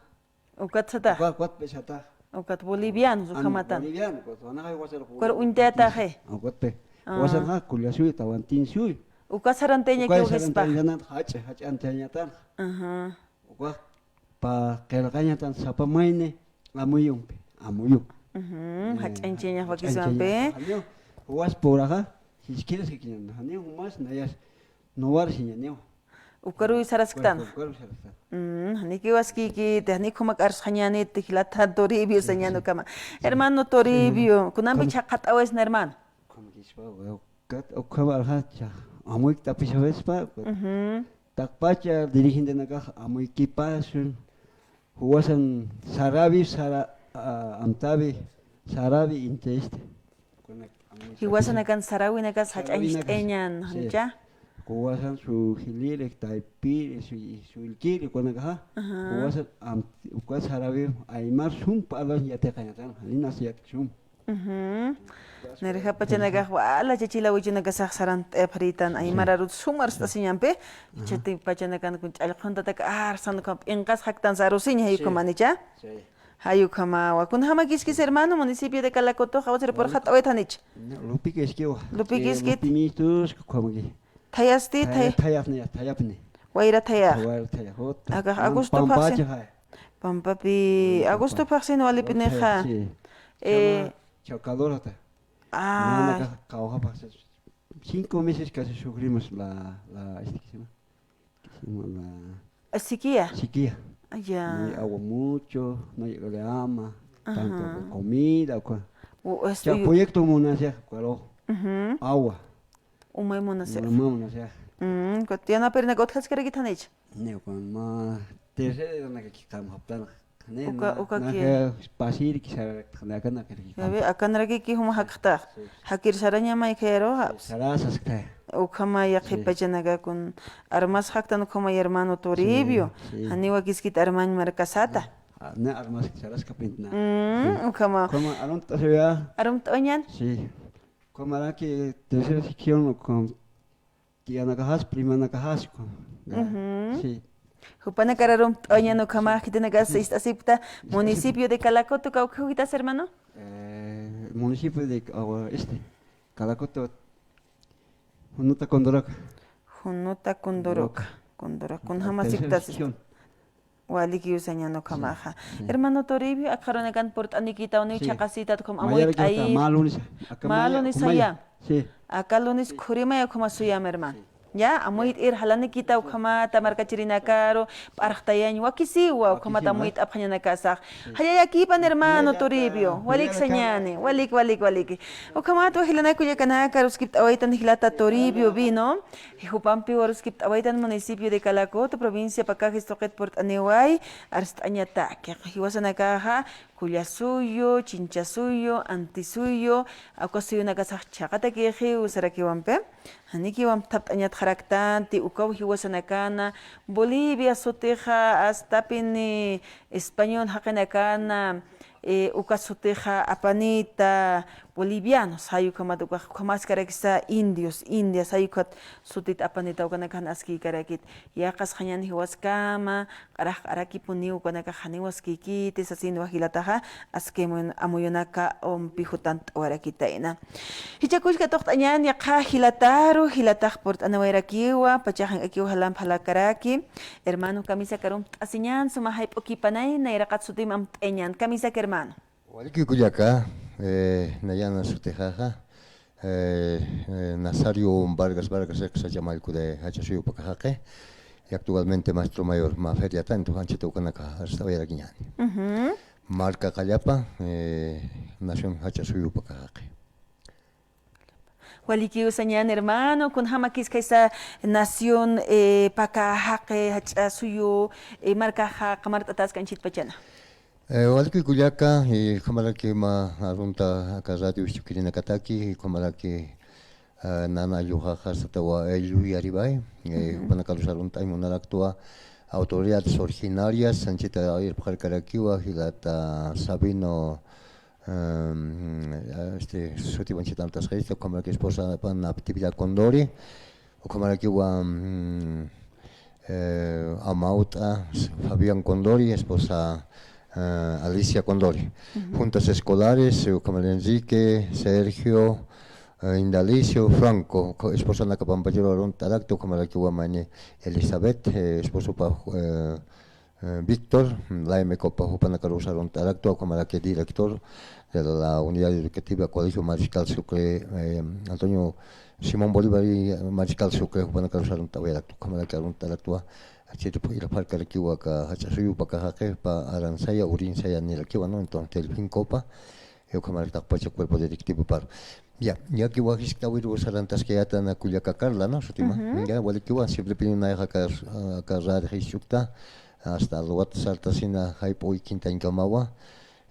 Ukat satax. Ukat, ukat pesatax. Ukat bolivianos, ukhamatan. Boliviano, ukat, anaxa igual ser. Ukat uñtayataxi. Ukat pe. Ah. Wasanxa, kullasuy, tawantinsuy. Ukat sarantañakiw, ukat sarantañatan, jach'a, jach'a antañatan. Ajá. Ukat pa qillqañatan sapa mayni, amuyumpi, amuyum. Ujú, eh, jach'añchañax, jach'añchañax wakismampi. Janiw, juwas puraxa, jisk'iras kikiñan, janiw jumas, nayas, nuwar siñaniw. Ukaruy sarasktan. Ukaruy, ukaruy sarasktan. Mm, janikiw askïkiti, janikiw jumak arsxañäniti, jilata Toribio sañäni ukhama. Hermano Toribio, kunampi chhaqhat'awayasna, hermano. Ukhama, ukhama, ukhama, ukhama, ukhama, ukhama, ujú. Taqpacha dirigentenakax amuykipasun, juwasan sarawi, sara-, a-, amtawi, sarawi inti este. Jiwasanakan sarawinakas jach'añcht'añan, sí, ¿no? Juwasan su jilïrix, taypïrix, su, su illkïrix, ukanakaxa. Ajá. Juwasan am-, uka sarawi aymar sum p'alwañ yatiqañatan, janinas yatiq sum. Ujú. Nirja pachanakax wala chachilawichunakasax sarant'apxiritan, aymar arut sum arst'asiñampi, chati pachanakan kun ch'allquntatak arsan ukham p'inqas jaktan sarusiña, jay ukhamanicha. Jay ukhamawa. Kunjamakïskis, hermano, municipio de Calacoto, jawsir purxat'awaytanich. Lupikiskiwa. Lupikiskit. Lupimistus, ukhamaki. Thayasti, thaya-, thaya-, thayapni, thayapni. Wayra thaya. Wayra thaya, jota. Akax Agosto phaxsin. Pampapi, Agosto phaxsin walipinixa. Sí. Eh, chama, chama calorata. Ah. Nanakax kawxa phaxsin. Cinco meses casi sufrimos la, la, este, ¿qué se llama? ¿Qué se llama? La sequía. Sequía. Ah, ya. No hay agua mucho, no hay ama, tanto de comida, o cua-, o, este, proyecto munasix, claro. Ujú. Agua. Umay munasix. Umay munasix. Mm, kutiana perna kutjaskarakithanich. Ne, con ma tercera na que kam haptan. Uka, uka ki. Pasir ki sararaktan, akanakirki. Yabe, akanrakiki juma jakxta. Sí, sí. Jakir sarañamay khayru, sí, haps. Sarasaskta. Ukhama yaqhip pachanaka kun armas jaktan ukhama hermano Toribio. Sí, sí. Janiw wakiskit armañ markasata. Ah, na armas saraskapintna. Mm, ukhama. Ukhama arumt'asuya. Arumt'añan. Sí. Ukhamaraki tercera sección, ukham tiyanakaxas, primanakaxas, ukham. Ujú. Sí. Jupanakar arumt'añan ukhama, khitinakas ist'asipkta, municipio de Calacoto, kawkha jitas, hermano? Eh, municipio de, ah, este, Calacoto, Junuta Condoroca. Junuta Condoroca. Condoroca. Condoroca. Kunjamasipktas. Tercera sección. Walikiw sañäni ukhamaxa. Sí, sí. Hermano Toribio, aka arunakan purt'anikitawniw, sí, chhaqasitat ukham amuyt'ayir. Mä lunes, aka mä lunes, mä lunes saya. Sí. Aka lunes khurimay ukhama suyam, hermano. Sí. Ya, amuyt'ir jalanikita ukhamata markachirinakaru, p'arxtayañ wakisiwa, ukhamat amuyt'apxañanakasax. Sí. Jallallakipan, hermano Toribio. Walik sañäni, walik, walik, walik. Ukhamat wajilanak kullakanaka, aruskipt'awaytan jilata Toribio Vino. Jupampiw aruskipt'awaytan municipio de Calacoto, provincia Pacajes tuqit purt'aniway, arst'añataki. Jiwasanakaxa, Kulla Suyu, Chincha Suyu, Anti Suyu, uka suyunakasax chhaqatakixiw sarakiwampi. Janikiwamp thapt'añatxaraktanti, ukaw jiwasanakana, Bolivia sutixa, astapini español jaqinakana, eh, uka sutixa apanita, bolivianos, jay ukhamat ukax, ukhamaskarakisa indios, indias, jay ukhat sutit apanita ukanakax jan askïkarakit. Yaqasxañän jiwaskama, q'arax q'arakipuniw ukanakax janiw askïkiti, sasinwa jilataxa, aski amuy-, amuyunaka umpi jutant'awarakitayna. Jichhakuchka tuqt'añän yaqha jilataru, jilatax purt'aniwayarakiwa, pachax jank'akiw jalamp jalakaraki, hermano kamisakar umt'asiñän, suma jayp'ukipanay, nayraqat sutim amt'añän, kamisak hermano. Waliki kullaka, eh, nayana sutixaxa, eh, eh, Nazario Vargas Vargas, sach'a mallku de Jacha Suyu pakaxaqi, y actualmente maestro mayor mä feriatan, entonces anchhita ukanakax arst'awayarakiñäni. Ujú. Marka Qallapa, eh, nación Jacha Suyu pakaxaqi. Walikiw sañäni hermano, kunjamakis khaysa nación, eh, paka jaqi jach'a suyu, eh, markaxa qamart'atäski anchhitpachana. Eh, walikiw kullaka, y ukhamaraki mä arunta aka radio Wisch'ukirinakataki, ukhamaraki, eh, nana aylluxaxa satawa ayllu Yaribay, eh, jupanakarus arunt'añ munaraktwa, autoridades originarias, anchhita irpxarkarakiwa, jilata Sabino, em, este, sutiw anchhita aruntasxayta, ukhamaraki esposapan Natividad Condori, ukhamarakiwa, mm, eh, amawt'a Fabián Condori, esposa, eh, Alicia Condori. Juntas escolares, eh, ukhamar Enrique, Sergio, eh, Indalicio, Franco, co-, esposanaka pampacharu arunt'arakta, ukhamarakiwa mayni Elizabeth, eh, esposopa, eh, eh, Víctor, Laime Copa, jupanakarus arunt'arakta, ukhamaraki director de la Unidad Educativa Colegio Mariscal Sucre, eh, Antonio Simón Bolívar y Mariscal Sucre, jupanakarus arunt'awayarakta, ukhamaraki arunt'arakta, anchhit irpxarkarakiwa aka jach'a suyu paka jaqi, jupa Aransaya, Urinsaya nirakiwa, ¿no? Entonces, Delfín Copa, eh, ukhamaraki taqpacha cuerpo directivoparu. Ya, yakiwa jiskt'awiru sarantaskayäta na kullaka Carla, ¿no? Sutima. Ya, walikiwa, simple pini nayaxa aka, aka radio Jisch'ukta, hasta alwat sartasina jayp'uy quintañkamawa,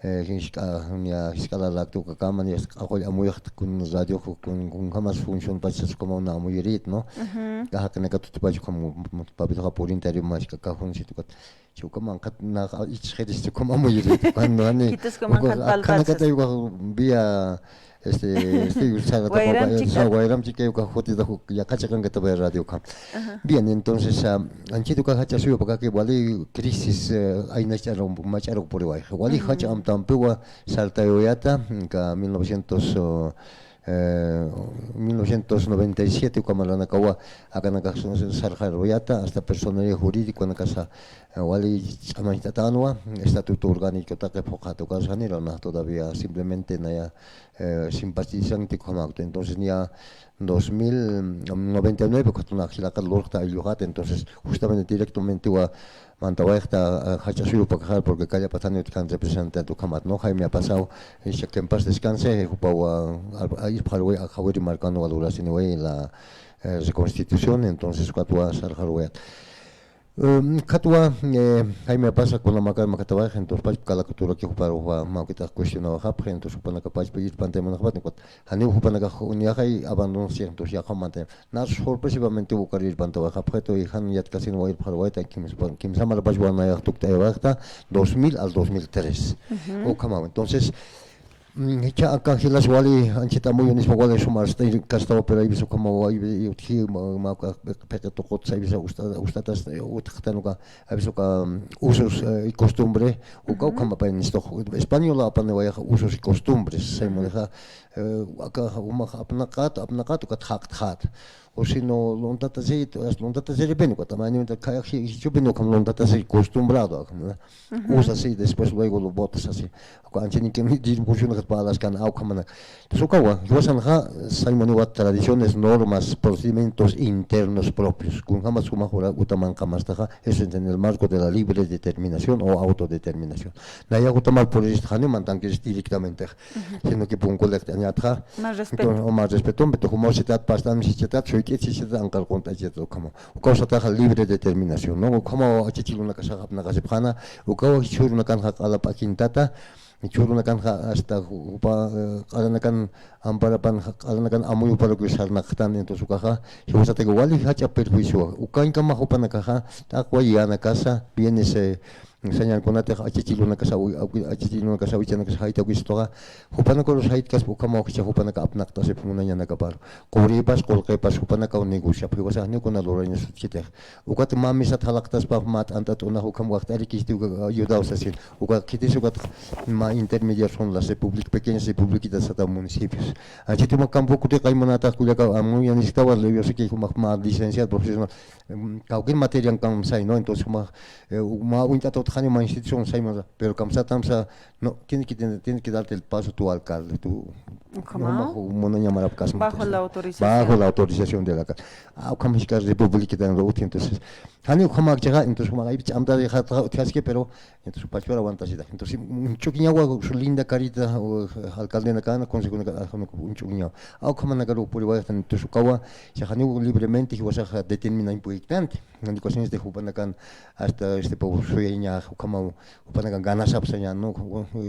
eh, jisk'a, ya, jisk'a larakta ukakama, ya, q'aqull amuyxta kun radio, kun, kunjamas función pachas como una amuyirït, ¿no? Jaqinaka tutipach como, papito japurintario más cajoncito, Chiwka manqhat nax ichxirista, chiwka amuyirïta, cuando jani, khitusku manqhat palpachas. Akhanakatay ukax vía, este, este, wayram chika, wayram chika ukax jutita yaqha chiqankatapay radio ukham. Bien, entonces, ah, anchhit ukax jach'a suyupakaki wali crisis, eh, aynach'aru, mach'aru puriwayxa. Wali jach'a amtampiwa sartayuyäta, aka mil novecientos, oh, eh, mil novecientos noventa y siete uka maranakawa akanakax sarxaruyäta, hasta personería jurídiconakasa, eh, wali ch'amañcht'atänwa, estatuto orgánico taqi phuqhat ukas janiraw nax todavía simplemente naya, eh, simpatizante ukhamakta. Entonces niya dos mil noventa y nueve ukat nax jilata lurxta aylluxat, entonces justamente directamente wa mantawayxta, ah, jach'a suyupakaxar, porque Calle Patani utkan representante ukhamat, ¿no? Jaime Apasaw, eh, que en paz descanse, eh, jupawa, ah, ah, irpxarwi, ah, jawiri markanwa lurasiniway la, eh, reconstitución, entonces, ukatwa sarxarwayat. Em, ukatwa, eh, Jaime Apasaw kunjamakar makatawayxa, entonces, pach kalakuturaki juparuwa, mawkitax cuestionawayxapxi, entonces, jupanaka pachpa irpantay munxapat, ukat, janiw jupanakax, niyaxay abandono, entonces, yaqha mantay, Nax sorpresivamente ukar irpantawayxapxitu, y jan yatkasinwa irpxarwayta, kimsa, kimsa marpachwa nayax tukt'ayawayxta, dos mil al dos mil tres. Ukhamaw. Entonces, mm, jichha aka jilas wali, anchhit amuyu nispa wali suma arst'ir kastawa, pero hay veces ukhamaw, hay ve-, utji, ma, ma, uka, pe-, peqe tuqutsa, hay veces usta, ustatas, eh, utjtan uka, hay veces uka, mm, usos, eh, y costumbre, uka, ukhamapay nistux. Española apaniwayax usos y costumbres, saymunixa, eh, aka, umax apnaqat, apnaqat, ukat jaqtxat. O si no, luntata si, luntata si repente, ukat, amaño, kaya, si, si, chupin, ukham luntata si acostumbrado, ukham, ¿no? Usa así, después luego lo botas así. Uka anchini que mi dir funciona que para las can, ukham, ¿no? Entonces, ukawa, jiwasanxa, saymaniwa tradiciones, normas, procedimientos internos propios. Kunjamas, kunjamas, utaman, kamastaxa, eso es en el marco de la libre determinación o autodeterminación. Naya utaman por esto, jani mantan que es directamente. Sino que punkuliqt'añatxa. Más respeto. Entonces, o más respeto, pero como si tat pastan, si tat, soy que si tat, anqar contra si tat, como. Ukaw sataxa libre determinación, ¿no? Ukhamaw achichilunakasax apnaqasipxäna, ukaw jichhürunakanxa q'ala p'akintata, jichhürunakanxa hasta jupa, eh, q'alanakan amparapan, q'alanakan amuyuparakiw sarnaqtan, entonces ukaxa, jiwasataki wali jach'a perjuicio, ukañkama jupanakaxa, taqwa yänakasa, bienes, eh, Sañankunatix achichilunakasa, awi-, awi-, achichilunakasa, awichanakasa jaytawistuxa, jupanakarus jaytkaspa ukhamaw jichha jupanaka apnaqt'asip munañanakaparu. Quripas, qullqipas, jupanakaw negociap, jiwasax niw kuna lurañas utjitix. Ukat mä misat jalaqtaspa, mä t'ant'a t'unax ukham waqt'arikisti uka ayudaw sasin. Uka khitis ukat mä intermediarios son las repúblicas, pequeñas republiquitas sata municipios. Anchhit uma campo kutiqay munatax kullaka, amuya nisktawan, yo sé que jumax mä licenciado profesional, em, kawkin materian kamsay, ¿no? Entonces, jumax, eh, mä uñt'ata utjani mä institución saymasa, pero kamsatamsa, no, tiene que tener, tiene que darte el paso tu alcalde, tu, ukhama, jumax munañamarapkasma. Bajo la autorización. Bajo la autorización del alcalde. Ah, ukham jisk'a republiquita utji, entonces, jani ukham akchaxa, entonces, jumax aypich amtari jatxa utjaski, pero, entonces, pachpara aguantasita. Entonces, mm, ch'ukiñawa Su linda carita, o, alcaldenakana, consejonaka, ajunaka, unch'uñaw. Awkhamanakaru puriwayxtan, entonces ukawa, janiw libremente jiwasax determinañ puyiktanti. Nandikuasiñasti jupanakan, hasta, este, pues, suyaña, ukhamaw, jupanakan ganasapsaña, ¿no?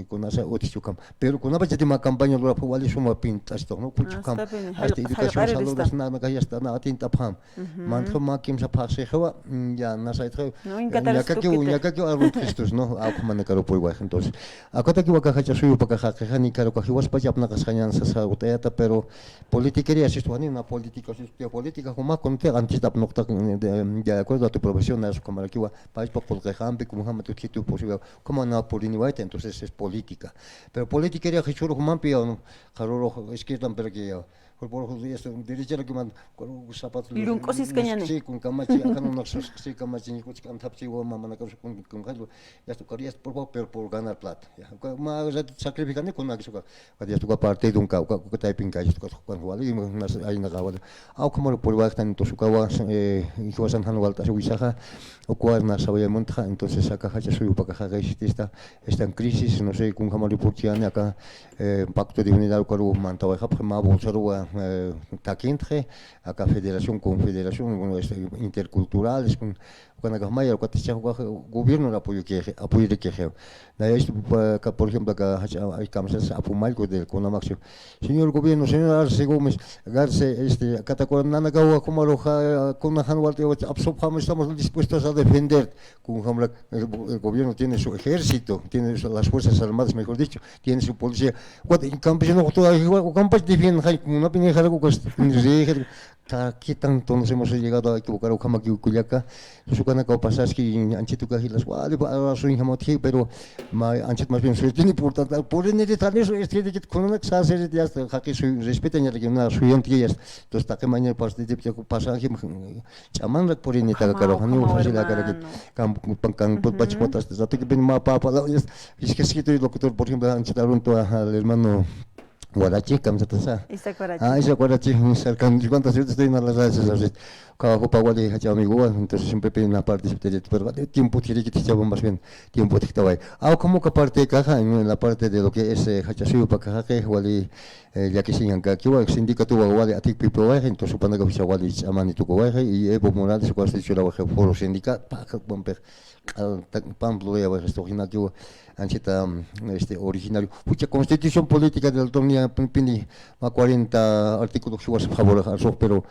Kunasa, utjchi ukham. Pero kunapachati mä campaña lurapxi wali suma pint'astu, ¿no? Kuchukham. Hasta educación, salud, hasta nada, hasta nada, tint'apxam. Mantxa mä kimsa phaxsixiwa, mm, ya, nasaytxa, ñakakiw, ñakakiw aruntkhistus, ¿no? Awkhamanakaru puriwayxtan, entonces. Akatakiw aka jach'a suyu pakaxaqixa, ni karukax jiwaspach apnaqasxañan sasa ut'ayata, pero politiquería, sistu, janiw na política, sistu, política, juma, kunti, antes apnuqtaq, de, de acuerdo a tu profesión, nasu kamarakiwa, paispa qullqixampi, kunjama tutjitu, posible, como na puriniwayta, entonces es política. Pero politiquería, jichhuru jumampi, ya, ¿no? Qaruru, izquierdan, pero que, ya, por, por, esto, derecha lo que man, con zapatos, sí, con kamachi, acá no, no, sí, kamachi, ni kuchik anthapchi, o mamá, no, con, con, con, ya está, con esto, por favor, pero por ganar plata, ya. Uka, ma, ya, sacrifican, con la que suka, ya está, uka parte de un ca, uka, uka, typing, ya está, uka, uka, wali, y más, ahí, na, wali. Awkhamaru puriwayxtan, entonces, ukawa, eh, jiwasan jan walt'asi wisaxa, ukawa, na, sawayamuntxa, entonces, aka jach'a suyu pakaxaqa, este, está, está en crisis, no sé, kunjamaru purchiyani, aka, eh, Pacto de Unidad ukaru mantawayxapxi, mä bolsaruwa, eh, takintxi, aka federación, confederación, bueno, este, interculturales, con, ukanakax mayar, ukat jichhax ukax gobierno apoyo que, apoyo de que, nayax, pa, ka, por ejemplo, aka, jach'a, ay, kamsas, apu mallku del CONAMACSIO. Señor gobierno, señor Arce Gómez, Garce, este, Catacora, nanakawa, kumaruxa, kuna jan walt'ayawa, absorb, estamos dispuestos a defender. Kunjamrak, el, el gobierno tiene su ejército, tiene su, las Fuerzas Armadas, mejor dicho, tiene su policía. Ukat, campesino, ukampach defiende, jay, kunapini jara, ukas, ni rejel, ta, qué tanto nos hemos llegado a equivocar, ukhamakiw kullaka, sukanakaw pasaski, anchhit uka jilas, wali, pa, suñ jamotji, pero, ma, anchhit más bien suerte, ni por tanto, por ni de tal eso, este, de que, kunanak, sa, se, ya está, jaqi, su, respeta, ya, que una, su, ya, entonces, taqi, mañana, pas, de, de, pasaje, ch'amanrak purinitaka, ukhama, karuxa, janiw, ukhama, fácil, hermano. Akanakit, kan, kan, kan, pachpata, hasta rato que ven, ma, pa, pa, la, es, es que sí, estoy locutor, por ejemplo, anchhit aruntu, ajá, al hermano Guarachi, kamsatasa. Isaac Guarachi. Ah, Isaac Guarachi, cercano, cuántas veces estoy en las redes sociales. Trabajo pa wali, jach'a amigo, entonces siempre piden una parte, pero tiempo tiene que te echaba más bien, tiempo te estaba ahí. Ah, como que parte de caja, en la parte de lo que es, eh, jach'a suyu pakaxaqi, wali, eh, llakisiñankakiwa, sindicato wali atikpipawayxi, entonces, jupanakax wali ch'amani tukuwayxi, y Evo Morales, ukax churawaxi foro sindical, pa, pa, pa, Pamplona, esto, jinakiwa, anchhita, mm, este, originario. Jucha Constitución Política de la Autonomía, pin-, pini, ma cuarenta artículo, jiwas favor, arsox, pero,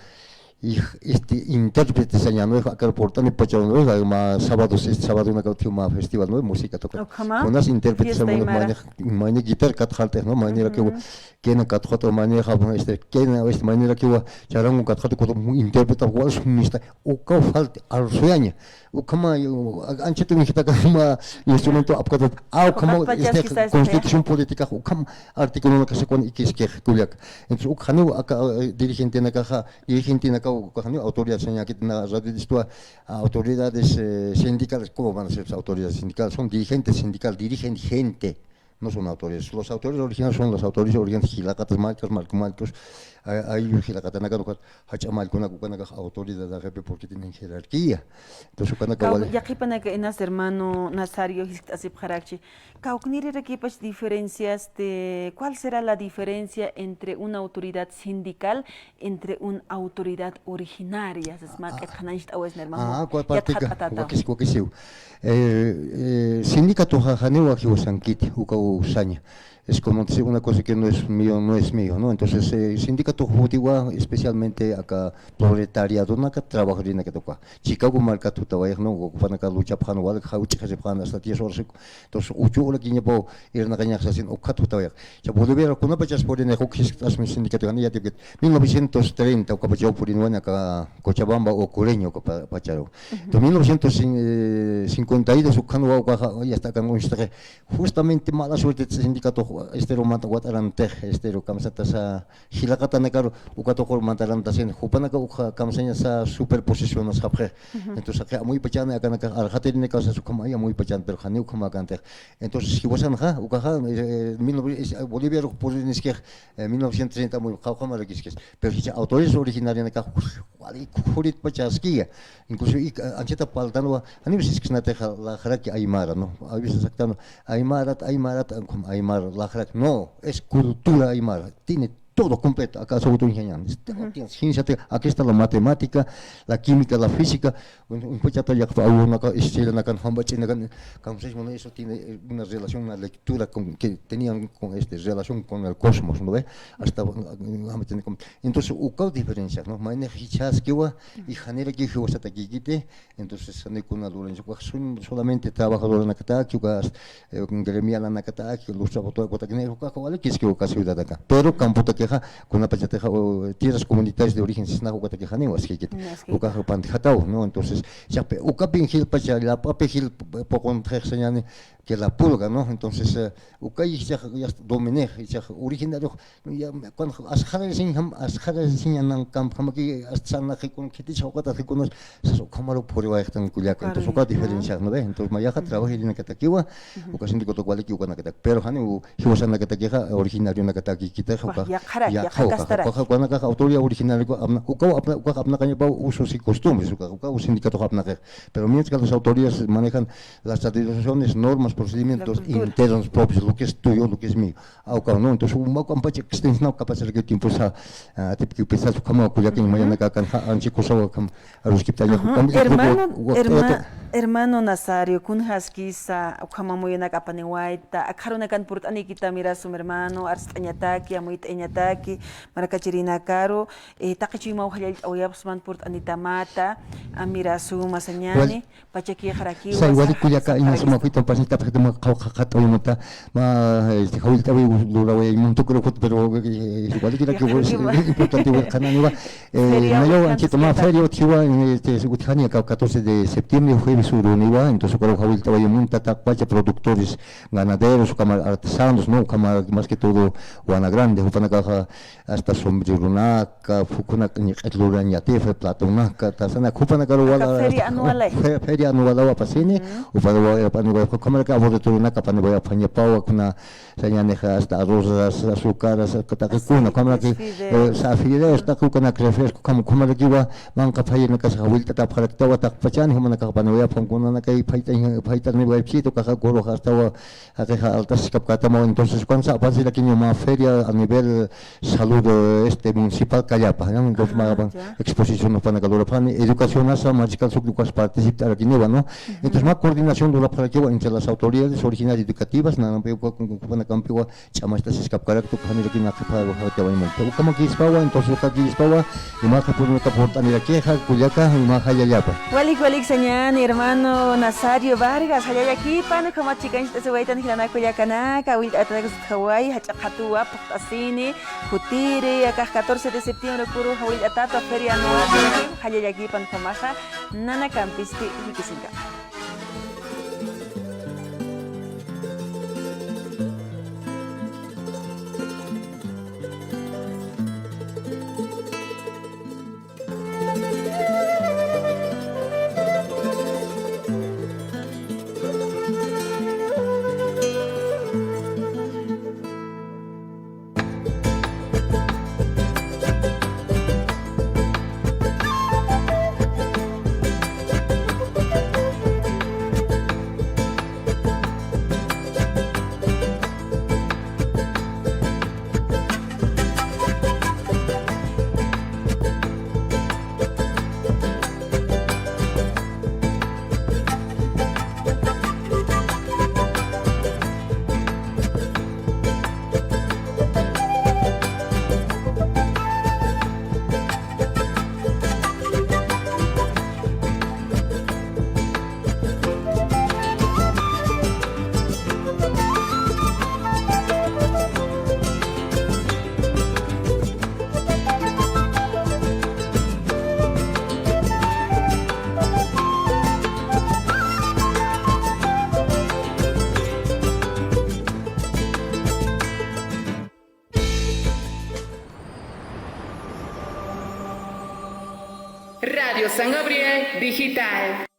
y, este, intérprete saña, ¿no? Akar portani pachaw, ¿no? Ma sábado, este sábado, una cautiva, ma festival, ¿no? Música toca. Ukhama. Unas intérpretes, fiesta aymara. Mayni, mayni guitar katxart'ix, ¿no? Mayni, ujú, rakiwa, kena katxart'ix, mayni, este, kena, este, mayni, rakiwa, charango katxart'ix, kutu, intérprete, igual, sumista, ukaw falta, arsuyaña. Ukhama, anchhit uñjtaka mä instrumento apkatat, ah, ukhama, este, constitución política, ukham artículo, no, que se con, y que es que, kullak. Entonces, ukhaniw aka, eh, dirigentenakaxa, dirigentenakaw, ukhaniw autoridad sañäkit, na, radio, esto, autoridades, eh, sindicales, ¿cómo van a ser autoridades sindicales? Son dirigentes sindical, dirigen gente. No son autoridades. Los autoridades originales son los autoridades originales, jilaqatas mallkas, mallku mallkus, a-, ayllu jilaqatanaka, ukat, jach'a mallkunak, ukanakax autoridad, porque tienen jerarquía. Entonces, ukanaka wali. Yaqhipanaka inas hermano Nazario jiskt'asipxarakchi. Kawknirirakipach diferencias de, ¿cuál será la diferencia entre una autoridad sindical entre una autoridad originaria? Sas mä q'it qhanañcht'awaysa, hermano. Ah, ¿cuál parte? Wakis, wakisiw. Eh, eh, sindicato janiwa jiwasankiti, ukaw saña. Es como decir una cosa que no es mío, no es mío, ¿no? Entonces, eh, sindicato jutiwa, especialmente aka proletariadonaka, trabajadorinaka toca. Chicago markat jutawayx, ¿no? Jupanaka luchapxan, wal jawch'xasipxan hasta diez horas. Entonces, uchu urakiñapaw irnaqañax sasin, ukat jutawayx. Cha Bolivia, kunapachas purinix, uk jiskt'asmi sindicato, jani yatipkit. Mil novecientos treinta, ukapachaw purinwan aka Cochabamba o Coreño, uka pa-, pacharu. Entonces, mil novecientos cincuenta y dos, ukan wa, uka, ya está, kan, justamente mala suerte, sindicato, Esteru manta wat'arantix, esteru kamsatasa jilaqatanakaru uka tuqur mantarantasin, jupanaka uka kamsañasa superposicionasxapxi. Entonces, aka amuypachani akanaka arxatirinakasas ukham ay amuypachan, pero janiw ukham akantix. Entonces, jiwasanxa, ukaxa, eh, mil nove-, es, Boliviarux puriniskix, eh, mil novecientos treinta amuy, qawqha marakiskis. Pero jichha autores originarianakax, wali khuritpachaskiya. Incluso, ik-, anchita paltanwa, janiw siskisnatixa, laxraki aymara, ¿no? A veces saktanwa, aymarat, aymarat, ukham aymara, laxraki. No, es cultura aymara. Tiene todo completo, acá se utilizan. Aquí está la matemática, la química, la física, un, un pochata ya una ca-, estrellanakan, jambachinakan, como se dice, bueno, eso tiene, eh, una relación, una lectura con, que tenían con, este, relación con el cosmos, ¿no ve? Hasta, mm, entonces, uka diferencia, ¿no? Mayni jichhaskiwa, y janiraki jiwasatakikiti, entonces, ni kuna luraña, uka son-, solamente trabajadoranakataki, uka, eh, gremialanakataki, los trabajadores, ukatakini, uka, uka, wali kiski uka ciudad acá. Pero campotakixa, kunapachatixa, o, tierras comunitarias de origen sisnax, ukatakixa ni waskikit. Ukaxa pantijataw, ¿no? Entonces, chappi, ukapin jilpacha, llap'api jil, poqon sañani, que la pulga, ¿no? Entonces, eh, ukay jichhax, ya dominix, jichhax originario, ya, cuando asxarasiñjam, asxarasiñanan kampi, kamaki, hasta sanaxikun, khitichha ukatakikunas, sas ukhamaru puriwayxtan kullaka. Entonces, uka diferencia, ¿no ve? Entonces, mayaxa trabajirinakatakiwa, uka sindicato waliki ukanakatak. Pero, jani, u-, jiwasanakatakixa, originarionakatakikitaxa, uka, yaqharak, ya, yaqha uka, kastarak. Uka, ukanakax autoría originaria, uka, apna-, uka, apna-, uka apnaqañapaw usos y costumbres, uka, uka, u sindicato apnaqix. Pero mientras que las autoridades manejan las tradiciones, normas, procedimientos internos propios, lo que es tuyo, lo que es mío. Awkaw, ¿no? Entonces, uma ukampacha extensión capaz que tiempo sa, ah, tipki pesas ukhama kullakin mayanaka kan ha, anchi kusawa kam aruskiptaña. Ajá. Hermano, herma-, hermano Nazario, kunjaskisa, ukhama muyanaka apaniwayta, akharunakan purt'anikita mirasum hermano, arst'añataki, amuyt'añataki, marakachirinakaru, eh, taqi chuymaw jallallt'awayapxsman purt'anitamata, a, mirasum sañani. Pachakixarakiwa, sa, wali kullaka, inas suma kuitan pasita, pajita ma qawqha qat'awimata, ma, este, jawillt'awi lurawayaymunta, pero, pero, eh, walikiraki, importante wirqananiwa, eh, nayaw anchita ma feria utjiwa, este, utjani aka catorce de septiembre, jueves uruniwa, entonces, ukaru jawillt'awayaymunta, taqpacha productores, ganaderos, ukhama artesanos, ¿no? Ukhama más que todo, Wana Grande, jupanakaxa, hasta sombrerunaka, phukunak ñiq'it lurañatixa, platonaka, tasanaka, jupanakaru wala, feria anual, fe-, feria anual apasini, ujú, jupanakaru apaniwa, ukhamaraki aburriturunaka apaniwa, apañapawa, kuna sañanixa, hasta arrozas, azúcaras, taqikuna, ukhamaraki, eh, sa fideos, taqi ukanak refresco, ukham-, ukhamarakiwa, manqha phayirinakas jawillt'atapxaraktawa, taqpachani, jumanakax apaniwa, kunanakay phayt'añ-, phayt'aniwa, chito, kaxa, kuruxa, hasta wa, Jaqixa altas kapkatamaw, entonces, ukansa apasirakiña mä feria a nivel salud, eh, este, municipal Callapa, ¿no? Entonces, ah, mä, ya, exposición upanaka lurapxani, educación asa, mariscal suk ukas participtarakiniwa, ¿no? Entonces, mä coordinación lurapxarakiwa entre las autoridades originarias educativas, nanampiwa, upanakampwa, ch'amachtasis kapkarakta, ukhanirakina qhipa, ukhamakirispawa, entonces, ukakirispawa, Imaxa purunaka purt'anirakixa, kullaka, imaxa jallallapa. Walik, walik sañani, hermano Nazario Vargas, jallallakipan, ukhamat chikanchit'asiwaytan jilanaka kullakanaka, jawillt'atanaka sutjaway, jach'a qhatuwa, phuqt'asini, jutiri, akax catorce de septiembre, kuru jawillt'atata, feria anual, jallallakipan, ukhamaxa, nanakampisti, jikisinkapa. Radio San Gabriel Digital.